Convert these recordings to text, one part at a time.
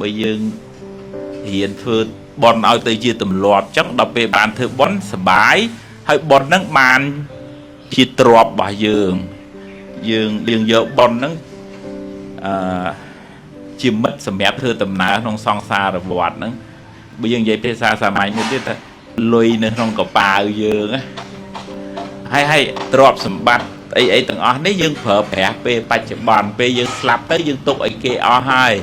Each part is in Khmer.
បើយើងរៀនធ្វើបុណ្យឲ្យទៅជាទម្លាប់ចឹងដល់ពេលបានធ្វើបុណ្យសបាយហើយបុណ្យហ្នឹងបានជាទ្រព្យរបស់យើងយើងយើងយកបុណ្យហ្នឹងអឺជាមិត្តសម្រាប់ធ្វើដំណើរក្នុងសង្សារវដ្តហ្នឹងបើយើងនិយាយភាសាសាមញ្ញមួយទៀតថាលុយនៅក្នុងកប៉ាវយើងណាហើយហើយទ្រព្យសម្បត្តិអីអីទាំងអស់នេះយើងប្រើប្រាស់ពេលបច្ចុប្បន្នពេលយើងស្លាប់ទៅយើងទុកឲ្យគេអស់ហើយ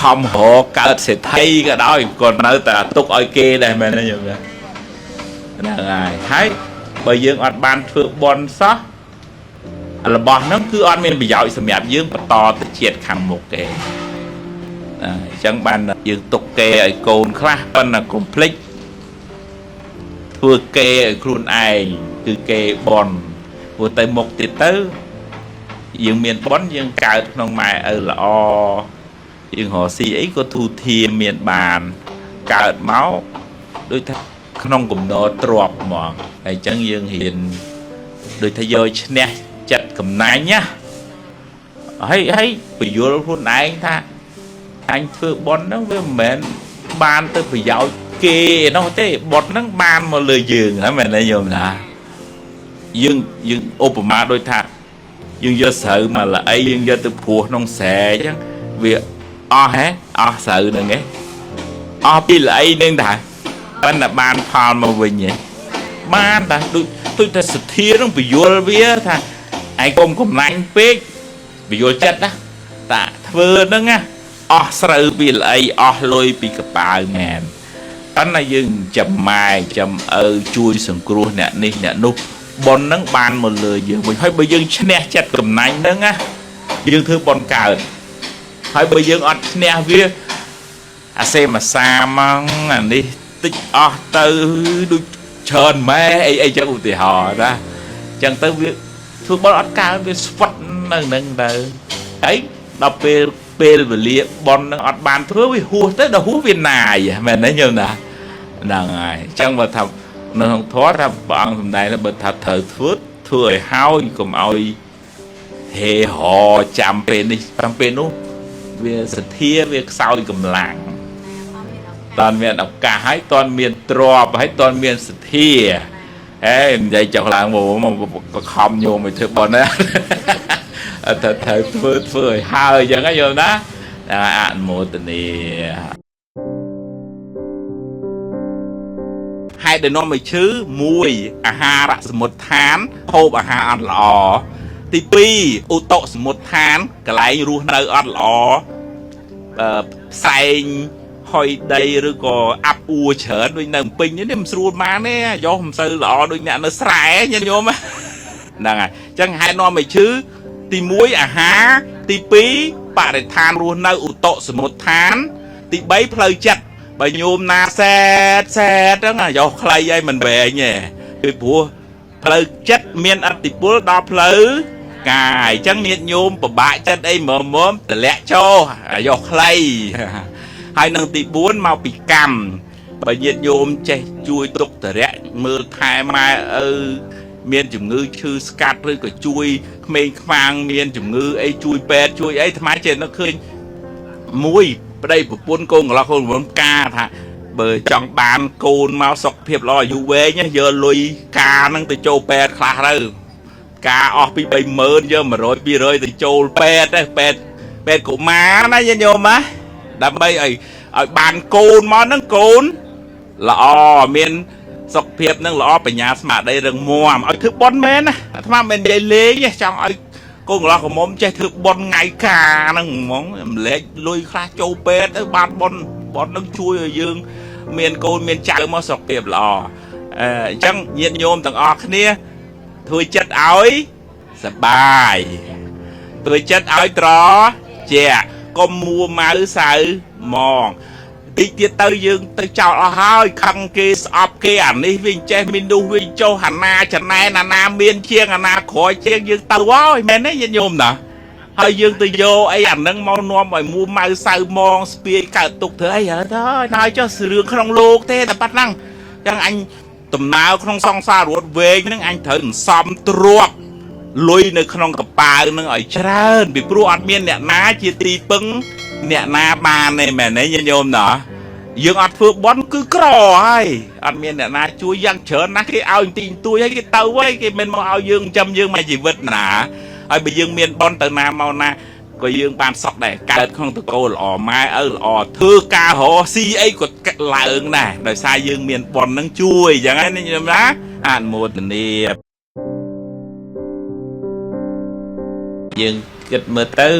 ខំរកកើតសេដ្ឋីក៏ដោយក៏នៅតែទុកឲ្យគេដែរមែនទេញោមណាហ្នឹងហើយហើយបើយើងអត់បានធ្វើបុណ្យសោះរបស់ហ្នឹងគឺអត់មានប្រយោជន៍សម្រាប់យើងបន្តទៅជាតិខាងមុខទេអញ្ចឹងបានយើងទុកគេឲ្យកូនខ្លះប៉ុន្តែកុំភ្លេចធ្វើគេឲ្យខ្លួនឯងគឺគេបុណ្យព្រោះទៅមុខទៀតទៅយើងមានបុណ្យយើងកើតក្នុងម៉ែឪល្អយើងរកស៊ីអីក៏ទូធាមានបានកើតមកដូចថាក្នុងកំណត់ទ្របហ្មងហើយអញ្ចឹងយើងរៀនដូចថាយកឈ្នះចិត្តកំណាញ់ណាហើយហើយបញ្យល់ខ្លួនឯងថាអញធ្វើបុណ្យហ្នឹងវាមិនមែនបានទៅប្រយោជន៍គេនោះទេបុណ្យហ្នឹងបានមកលើយើងហ្នឹងមែនទេញោមណាយើងយើងឧបមាដូចថាយើងយកស្រូវមកល្អីយើងយកទៅព្រោះក្នុងស្រែអញ្ចឹងវាអស់ហ៎អស់ស្រូវហ្នឹងឯងអស់ពីល្អីហ្នឹងតាប៉ុន្តែបានផលមកវិញហ៎បានតាដូចដូចតែសទ្ធាហ្នឹងបញ្យល់វាថាឯងកុំកំណាញ់ពេកបញ្យល់ចិត្តណាតាធ្វើហ្នឹងណាអស់ស្រូវពីល្អីអស់លុយពីកប៉ាវមែនប៉ុន្តែយើងចាំម៉ែចាំឪជួយសង្គ្រោះអ្នកនេះអ្នកនោះបុណ្យហ្នឹងបានមកលើយើងវិញហើយបើយើងឈ្នះចិត្តកំណាញ់ហ្នឹងណាយើងធ្វើបុណ្យកើតហើយបើយើងអត់ឈ្នះវាអាសេមសាមកអានេះតិចអស់ទៅដូចច្រើនម៉ែអីអីចឹងឧទាហរណ៍ណាចឹងទៅវាធ្វើបុណ្យអត់កើតវាស្វិតនៅនឹងទៅហើយដល់ពេលពេលវេលាបុណ្យនឹងអត់បានធ្វើវាហួសទៅដល់ហួសវាណាយមែនទេញោមណាហ្នឹងហើយអញ្ចឹងបើថានៅក្នុងធម៌ថាព្រះអង្គសម្ដែងថាបើថាត្រូវធ្វើធ្វើឲ្យហើយកុំឲ្យហេហចាំពេលនេះចាំពេលនោះវាសទ្ធាវាខ្សោយកម្លាំងតន់មានឱកាសហើយតន់មានទ្រព្យហើយតន់មានសទ្ធាហេនិយាយចុះឡើងមកបខំញោមឲ្យធ្វើបុណ្យណាត្រូវត្រូវធ្វើធ្វើឲ្យហើយអញ្ចឹងណាញោមណាអនុមោទនាហេតុដែលនាំឲ្យឈឺ1អាហារសមុទ្ឋានហូបអាហារអត់ល្អទី2ឧតុសមុទ្ឋានកន្លែងរស់នៅអត់ល្អផ្សែងហុយដីឬក៏អាប់អួរច្រើនដូចនៅភ្នំពេញនេះមិនស្រួលបានទេយកមិនសូវល្អដូចអ្នកនៅស្រែញាតិញោមហ្នឹងហើយអញ្ចឹងហេតុនាំឲ្យឈឺទី1អាហារទី2បរិស្ថានរស់នៅឧតុសមុទ្ឋានទី3ផ្លូវចិត្តបើញោមណាសែតសែតហ្នឹងយកខ្លីហើយមិនវែងទេពីព្រោះផ្លូវចិត្តមានឥទ្ធិពលដល់ផ្លូវកាយអញ្ចឹងញាតិញោមពិបាកចិត្តអីមើមមតម្លាក់ចោយកខ្លីហើយនឹងទី4មកពីកម្មបើញាតិញោមចេះជួយទុកតរៈមើលថែម៉ែឪមានជំងឺឈឺស្កាត់ឬក៏ជួយក្មេងខ្វាងមានជំងឺអីជួយពេទ្យជួយអីអាត្មាចេះនឹកឃើញមួយប្តីប្រពន្ធកូនកន្លោះកូនប្រពន្ធការថាបើចង់បានកូនមកសុខភាពល្អអាយុវែងយកលុយការហ្នឹងទៅចូលពេទ្យខ្លះទៅការអស់ពី30000យក100 200ទៅចូលពេទ្យទេពេទ្យពេទ្យកុមារណាញាតិញោមណាដើម្បីឲ្យឲ្យបានកូនមកហ្នឹងកូនល្អមានសុខភាពនឹងល្អបញ្ញាស្មារតីរឹងមាំឲ្យធ្វើបុណ្យមែនណាអាត្មាមិននិយាយលេងទេចង់ឲ្យកូនកន្លោះក្រមុំចេះធ្វើបុណ្យថ្ងៃការហ្នឹងហ្មងម្លែកលុយខ្លះចូលពេទ្យទៅបានបុណ្យបុណ្យនឹងជួយឲ្យយើងមានកូនមានចៅមកសុខភាពល្អអញ្ចឹងញាតិញោមទាំងអស់គ្នាធ្វើចិត្តឲ្យសប្បាយធ្វើចិត្តឲ្យត្រជាក់កុំមួម៉ៅសៅមងតិចទៀតទៅយើងទៅចោលអស់ហើយខឹងគេស្អប់គេអានេះវិញចេះមាននោះវិញចុះអាណាចំណែនអាណាមានជាងអាណាក្រោយជាងយើងទៅហើយមែនទេញាតិញោមណាហើយយើងទៅយកអីអានឹងមកនាំឲ្យមួម៉ៅសៅមងស្ពាយកើតទុកធ្វើអីហើយទៅចុះរឿងក្នុងលោកទេតែប៉ាត់ហ្នឹងចឹងអញដំណើរក្នុងសង្សាររត់វែងហ្នឹងអញត្រូវសន្សំទ្រព្យលុយនៅក្នុងកប៉ាវហ្នឹងឲ្យច្រើនពីព្រោះអត់មានអ្នកណាជាទីពឹង អ្នកណាបានទេមែនទេញាតិញោមណោះយើងអត់ធ្វើបន់គឺក្រហើយអត់មានអ្នកណាជួយយ៉ាងច្រើនណាស់គេឲ្យទីទួយហើយគេទៅហើយគេមិនមកឲ្យយើងចាំយើងមួយជីវិតណាហើយបើយើងមានបន់ទៅណាមកណាក៏យើងបានសក់ដែរកើតក្នុងតកូលល្អម៉ែឪល្អធ្វើការរកស៊ីអីក៏ឡើងដែរដោយសារយើងមានបន់នឹងជួយអញ្ចឹងណាញោមណាអនុមោទនាយើងគិតមើលទៅ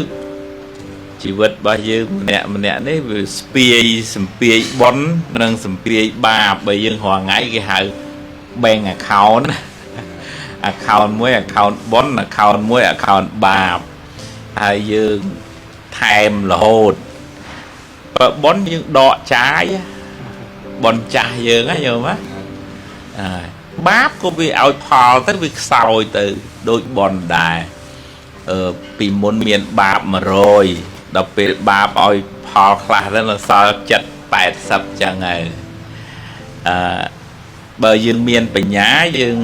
ជីវិតរបស់យើងម្នាក់ម្នាក់នេះវាស្ពាយសំពាយបុណ្យនិងសំពាយបាបបើយើងរាល់ថ្ងៃគេហៅ bank account account មួយ account បុណ្យ account មួយ account បាបហើយយើងថែមរហូតបើបុណ្យយើងដកចាយបុណ្យចាស់យើងណាយល់ទេបាបក៏វាឲ្យផលទៅវាខ្សោយទៅដូចបុណ្យដែរពីមុនមានបាប100ដល់ពេលបាបឲ្យផលខ្លះទៅនៅសល់70 80ចឹងហើយបើយើងមានបញ្ញាយើង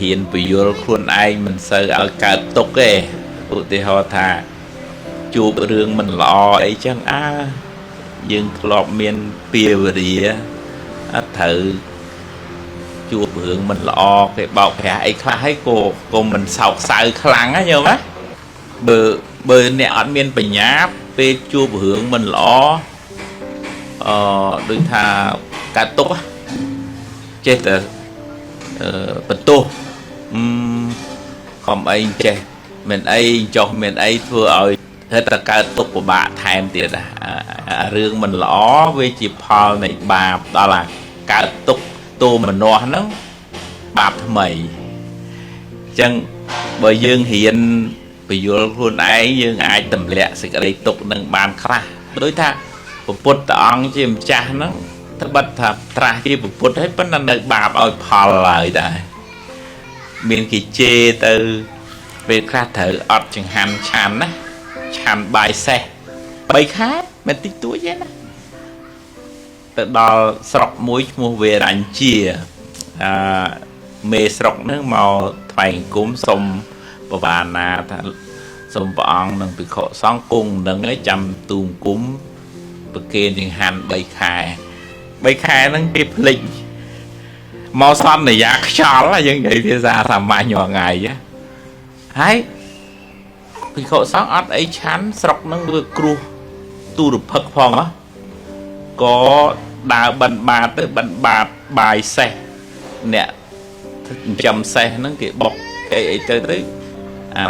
ហ៊ានពយល់ខ្លួនឯងមិនសូវឲ្យកើតទុក្ខទេឧទាហរណ៍ថាជួបរឿងមិនល្អអីចឹងអើយើងធ្លាប់មានពាវរាអត់ត្រូវជួបរឿងមិនល្អគេបោកប្រាស់អីខ្លះហើយក៏មិនសោកសៅខ្លាំងណាយល់ទេបើអ្នកអត់មានបញ្ញាពេលជួបរឿងមិនល្អដូចថាកើតទុក្ខចេះតែបន្ទោសខំអីចេះមិនអីចុះមានអីធ្វើឲ្យតែកើតទុក្ខពិបាកថែមទៀតរឿងមិនល្អវាជាផលនៃបាបដល់អាកើតទុក្ខទោមនស្សហ្នឹងបាបថ្មីអញ្ចឹងបើយើងរៀនពយល់ខ្លួនឯងយើងអាចទម្លាក់សេចក្តីទុក្ខនឹងបានខ្លះដូចថាពុទ្ធអង្គជាម្ចាស់ហ្នឹងត្បិតថាត្រាស់ជាពុទ្ធហើយប៉ុន្តែនៅបាបឲ្យផលឡើយដែរមានគេជេរទៅពេលខ្លះត្រូវអត់ចង្ហាន់ឆាន់ណាឆាន់បាយសេះ3ខែមិនតិចតួចទេណាទៅដល់ស្រុកមួយឈ្មោះវេរញ្ជាមេស្រុកហ្នឹងមកថ្វាយអង្គមសុំបវាណាថាសូមព្រះអង្គនិងភិក្ខុសង្ឃគង់នឹងឯងចាំទូមគុំប្រគេនចង្ហាន់3ខែ3ខែហ្នឹងគេភ្លេចមកសន្យាខ្យល់យើងនិយាយភាសាសាមញ្ញរាល់ថ្ងៃហើយភិក្ខុសង្ឃអត់អីឆាន់ស្រុកហ្នឹងវាគ្រោះទូរភិក្ខផងក៏ដើរបិណ្ឌបាតទៅបិណ្ឌបាតបាយសេះអ្នកចិញ្ចឹមសេះហ្នឹងគេបុកអីអីទៅទៅអា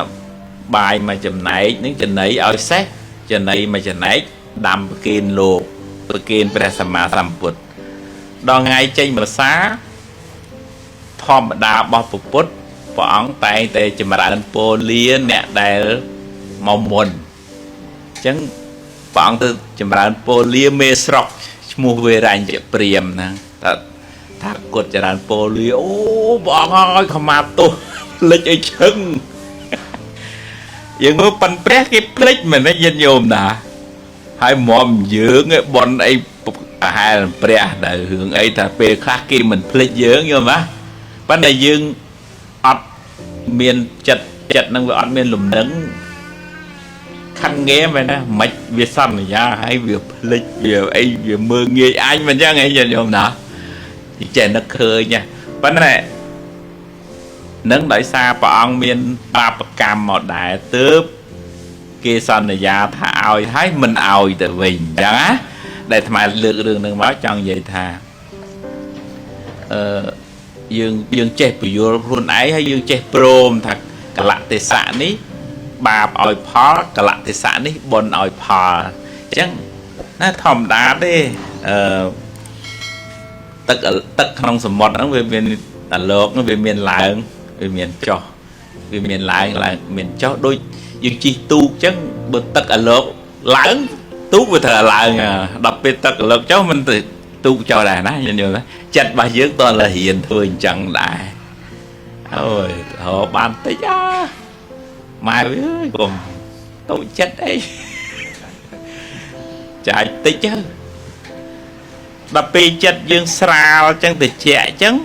បាយមួយចំណែកហ្នឹងចំណីឲ្យសេះចំណីមួយចំណែកដាំប្រគេនលោកប្រគេនព្រះសម្មាសម្ពុទ្ធដល់ថ្ងៃចេញប្រសាធម្មតារបស់ពុទ្ធព្រះអង្គតែងតែចម្រើនពរលាអ្នកដែលមកមុនអញ្ចឹងព្រះអង្គទៅចម្រើនពរលាមេស្រុកឈ្មោះវេរញ្ញព្រាមហ្នឹងថាគាត់ចម្រើនពរលាអូព្រះអង្គឲ្យខមាទោសភ្លេចឲ្យឈឹងយើងមើលប៉ិនព្រះគេភ្លេចមែនទេញាតិញោមណាហើយមុំយើងឯបនអីប្រហែលព្រះដែលរឿងអីថាពេលខ្លះគេមិនភ្លេចយើងយល់ទេប៉ុន្តែយើងអត់មានចិត្តចិត្តនឹងវាអត់មានលំនឹងខឹងងាមែនណាមិនវាសន្យាហើយវាភ្លេចវាអីវាមើងងាយអញមិនចឹងឯងញាតិញោមណាចេះនឹកឃើញប៉ុន្តែនឹងដោយសារព្រះអង្គមានបាបកម្មមកដែរទើបគេសន្យាថាឲ្យហើយមិនឲ្យទៅវិញអញ្ចឹងណាដែលអាត្មាលើករឿងនឹងមកចង់និយាយថាយើងចេះពយល់ខ្លួនឯងហើយយើងចេះព្រមថាកលៈទេសៈនេះបាបឲ្យផលកលៈទេសៈនេះបុណ្យឲ្យផលអញ្ចឹងណាធម្មតាទេទឹកក្នុងសមុទ្រហ្នឹងវាមានអាលោកហ្នឹងវាមានឡើងវាមានចុះវាមានឡើងឡើងមានចុះដូចយើងជិះទូកអញ្ចឹងបើទឹកអាលោកឡើងទូកវាត្រូវឡើងដល់ពេលទឹកអាលោកចុះមិនទៅទូកចុះដែរណាយល់ទេចិត្តរបស់យើងតើរៀនធ្វើអញ្ចឹងដែរអូយរកបានតិចអាម៉ែវាកុំតូចចិត្តអីចាយតិចទៅដល់ពេលចិត្តយើងស្រាលអញ្ចឹងតិចអញ្ចឹង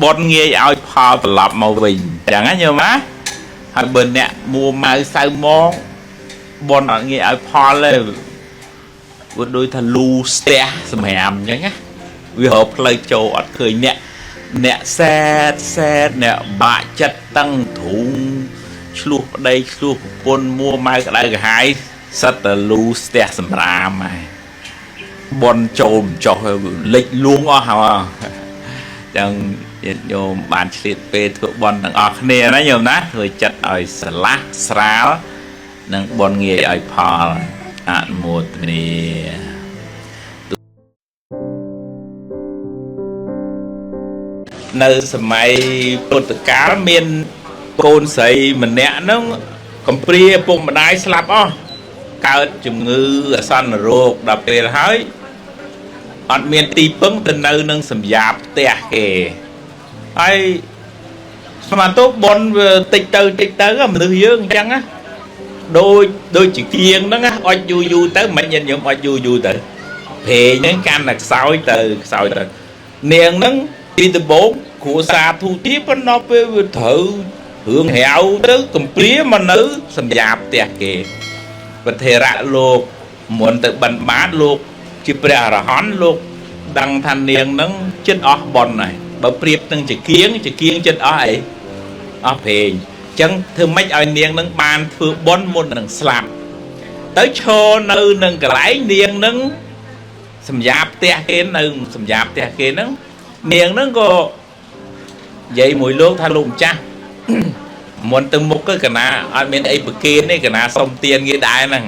បុណ្យងាយឲ្យផលត្រឡប់មកវិញអញ្ចឹងណាយល់ទេហើយបើអ្នកមួម៉ៅសៅម៉ងបុណ្យអត់ងាយឲ្យផលទេ វាដូចថាលូស្ទះសម្រាមអញ្ចឹងណាវារកផ្លូវចូលអត់ឃើញអ្នកអ្នកសែតសែតអ្នកបាក់ចិត្តតឹងទ្រូងឆ្លោះប្តីឆ្លោះប្រពន្ធមួម៉ៅក្តៅក្រហាយសិតតែលូស្ទះសម្រាមហើយបនចូលមិនចុះលិចលួងអស់ហើយចឹងញាតិញោមបានឆ្លៀតពេលធ្វើបន់ទាំងអស់គ្នាណាញោមណាធ្វើចិត្តឲ្យស្រឡះស្រាលនិងបន់ងាយឲ្យផលអនុមោទនានៅសម័យពុទ្ធកាលមានកូនស្រីម្នាក់ហ្នឹងកំព្រាឪពុកម្ដាយស្លាប់អស់កើតជំងឺអាសន្នរោគដល់ពេលហើយអត់មានទីពឹងទៅនៅនឹងសម្យាបផ្ទះគេហើយស្មានទៅបនវាតិចទៅតិចទៅមនុស្សយើងអញ្ចឹងណាដូចជាគៀងហ្នឹងណាអុចយូរយូរទៅមិនញាតិញោមអុចយូរយូរទៅព្រេងហ្នឹងកាន់តែខ្សោយទៅខ្សោយទៅនាងហ្នឹងពីដំបូងគ្រួសារធូទីប៉ុន្តែពេលវាត្រូវរឿងរាវទៅកំព្រាមកនៅសម្យាបផ្ទះគេប្រធេរៈលោកមុនទៅបិណ្ឌបាតលោកជាព្រះអរហន្តលោកដឹងថានាងហ្នឹងចិត្តអស់បុណ្យហើយបើប្រៀបនឹងជាគៀងជាគៀងចិត្តអស់អីអស់ព្រេងអញ្ចឹងធ្វើម៉េចឲ្យនាងហ្នឹងបានធ្វើបុណ្យមុននឹងស្លាប់ទៅឈរនៅនឹងកន្លែងនាងហ្នឹងសម្យាបផ្ទះគេនៅសម្យាបផ្ទះគេហ្នឹងនាងហ្នឹងក៏និយាយមួយលោកថាលោកម្ចាស់មុនទៅមុខទៅកណាអត់មានអីប្រគេនទេកណាសុំទានគេដែរហ្នឹង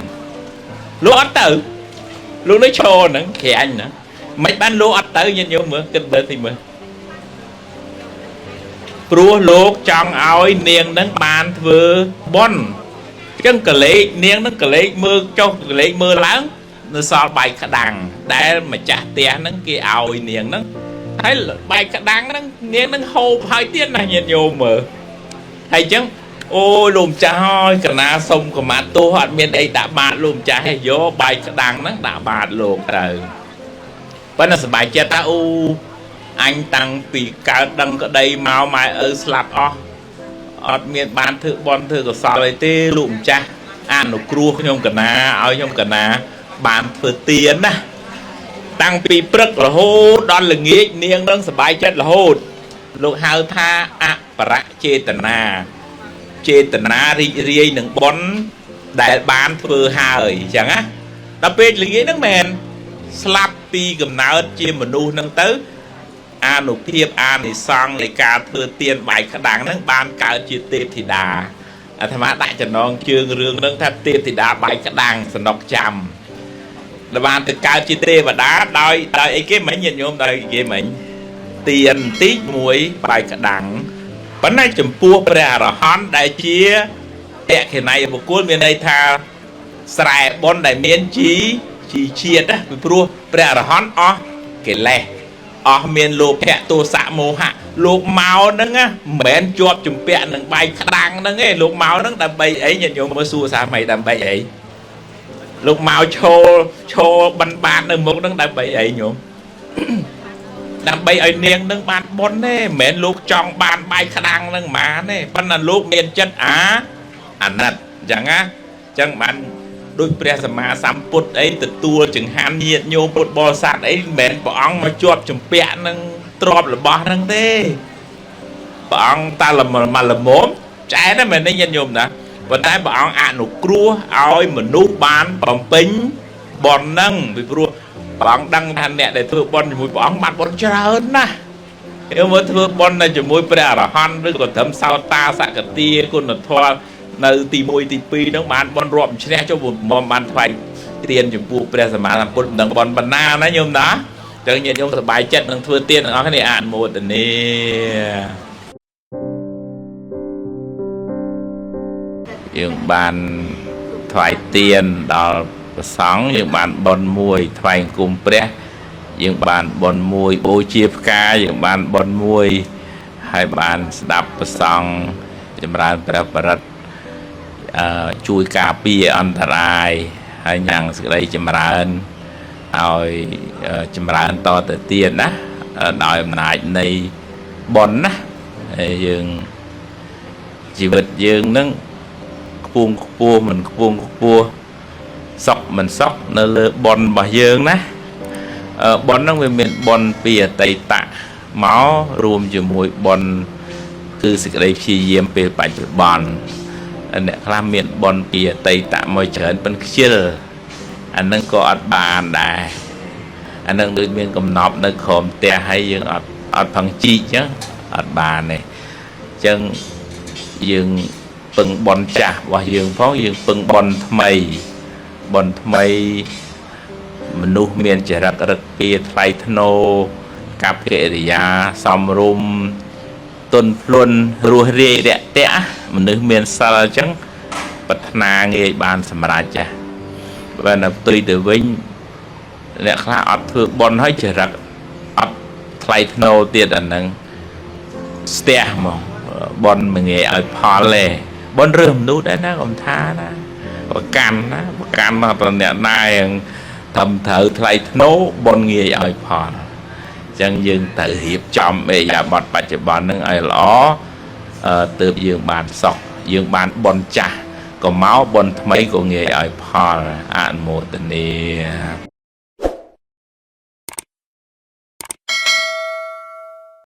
លោកអត់ទៅលោកនៅឈរហ្នឹងក្រាញ់ហ្នឹងមិនបានលោកអត់ទៅញាតិញោមមើលគិតមើលតិចមើលព្រោះលោកចង់ឲ្យនាងហ្នឹងបានធ្វើបុណ្យអញ្ចឹងកលេចនាងហ្នឹងកលេចមើលចុះកលេចមើលឡើងនៅសល់បាយក្តាំងដែលម្ចាស់ផ្ទះហ្នឹងគេឲ្យនាងហ្នឹងហើយបាយក្តាំងហ្នឹងនាងហ្នឹងហូបហើយទៀតណាញាតិញោមមើលហើយអញ្ចឹងអូយលោកម្ចាស់ហើយកណាសុំកម្មាទោសអត់មានអីដាក់បាតលោកម្ចាស់ឲ្យយកបាយក្តាំងហ្នឹងដាក់បាតលោកទៅប៉ុន្តែសប្បាយចិត្តថាអូអញតាំងពីកើតដឹងក្តីមកម៉ែឪស្លាប់អស់អត់មានបានធ្វើបុណ្យធ្វើកុសលអីទេលោកម្ចាស់អនុគ្រោះខ្ញុំកណាឲ្យខ្ញុំកណាបានធ្វើទានណាតាំងពីព្រឹករហូតដល់ល្ងាចនាងនឹងសប្បាយចិត្តរហូតលោកហៅថាអបរចេតនាចេតនារីករាយនឹងបុណ្យដែលបានធ្វើហើយអញ្ចឹងណាដល់ពេលល្ងាចហ្នឹងមែនស្លាប់ពីកំណើតជាមនុស្សហ្នឹងទៅអានុភាពអានិសង្សនៃការធ្វើទានបាយក្តាំងហ្នឹងបានកើតជាទេពធីតាអាត្មាដាក់ចំណងជើងរឿងហ្នឹងថាទេពធីតាបាយក្តាំងសំណុកចាំដែលបានទៅកើតជាទេវតាដោយអីគេមិញញាតិញោមដោយគេមិញទានតិចមួយបាយក្តាំងប៉ុន្តែចំពោះព្រះអរហន្តដែលជាអក្ខិន័យបុគ្គលមានន័យថាស្រែបុណ្យដែលមានជីជាតិណាពីព្រោះព្រះអរហន្តអស់កិលេសអស់មានលោភៈទោសៈមោហៈលោកមកហ្នឹងណាមិនមែនជាប់ជំពាក់នឹងបាយក្តាំងហ្នឹងទេលោកមកហ្នឹងដើម្បីអីញាតិញោមមើលសួរសាមីដើម្បីអីលោកមកឈរបិណ្ឌបាតនៅមុខហ្នឹងដើម្បីអីញោមដើម្បីឲ្យនាងនឹងបានបុណ្យទេមិនមែនលោកចង់បានបាយក្តាំងហ្នឹងហ្មងទេប៉ុន្តែលោកមានចិត្តអាណិតអញ្ចឹងណាអញ្ចឹងបានដូចព្រះសម្មាសម្ពុទ្ធអីទទួលចង្ហាន់ញាតិញោមពុទ្ធបរិស័ទអីមិនមែនព្រះអង្គមកជាប់ជំពាក់នឹងទ្របរបស់ហ្នឹងទេព្រះអង្គតាលមលមមឆ្អែតហ្នឹងមែនទេញាតិញោមណាប៉ុន្តែព្រះអង្គអនុគ្រោះឲ្យមនុស្សបានបំពេញបុណ្យហ្នឹងពីព្រោះព្រះអង្គដឹងថាអ្នកដែលធ្វើបុណ្យជាមួយព្រះអង្គបានបុណ្យច្រើនណាស់យើងមើលធ្វើបុណ្យនៅជាមួយព្រះអរហន្តឬក៏ត្រឹមសោតាសកទាគុណធម៌នៅទី1ទី2ហ្នឹងបានបុណ្យរាប់ឈ្នះចុះមិនបានថ្វាយទានចំពោះព្រះសម្មាសម្ពុទ្ធមិនដឹងបុណ្យបណ្ណាណាញោមណាចឹងញាតិញោមសប្បាយចិត្តនឹងធ្វើទានទាំងអស់គ្នាអនុមោទនាយើងបានថ្វាយទានដល់ព្រះសង្ឃយើងបានបុណ្យមួយថ្វាយអង្គមព្រះយើងបានបុណ្យមួយបូជាផ្កាយើងបានបុណ្យមួយហើយបានស្ដាប់ព្រះសង្ឃចម្រើនព្រះបរិត្តជួយការពារអន្តរាយហើយញ៉ាំងសេចក្តីចម្រើនឲ្យចម្រើនតទៅទៀតណាដោយអំណាចនៃបុណ្យណាហើយយើងជីវិតយើងនឹងខ្ពង់ខ្ពស់មិនខ្ពង់ខ្ពស់សុខ មិនសុខនៅលើបុណ្យរបស់យើងណាបុណ្យហ្នឹងវាមានបុណ្យពីអតីតមករួមជាមួយបុណ្យគឺសេចក្តីព្យាយាមពេលបច្ចុប្បន្នអ្នកខ្លះមានបុណ្យពីអតីតមកច្រើនប៉ុនខ្ជិលអាហ្នឹងក៏អត់បានដែរអាហ្នឹងដូចមានកំណប់នៅក្រោមផ្ទះហើយយើងអត់ផឹងជីកចឹងអត់បានទេអញ្ចឹងយើងពឹងបុណ្យចាស់របស់យើងផងយើងពឹងបុណ្យថ្មីបុណ្យថ្មីមនុស្សមានចរិតរឹកពីថ្លៃថ្នូរកប្បកិរិយាសមរម្យទន់ភ្លន់រស់រាយរាក់ទាក់មនុស្សមានសិលអញ្ចឹងប្រាថ្នាងាយបានសម្រេចចាស់បើនៅផ្ទុយទៅវិញអ្នកខ្លះអត់ធ្វើបុណ្យហើយចរិតអត់ថ្លៃថ្នូរទៀតអាហ្នឹងស្ទះហ្មងបុណ្យមិនងាយឲ្យផលទេបុណ្យរើសមនុស្សដែរណាកុំថាណាប្រកាន់ណាប្រកាន់មកប្រអ្នកណាយ៉ាងត្រឹមត្រូវថ្លៃថ្នូរបុណ្យងាយឲ្យផលអញ្ចឹងយើងត្រូវរៀបចំអេយ៉ាប័តបច្ចុប្បន្នហ្នឹងឲ្យល្អទើបយើងបានសុខយើងបានបុណ្យចាស់ក៏មកបុណ្យថ្មីក៏ងាយឲ្យផលអនុមោទនា។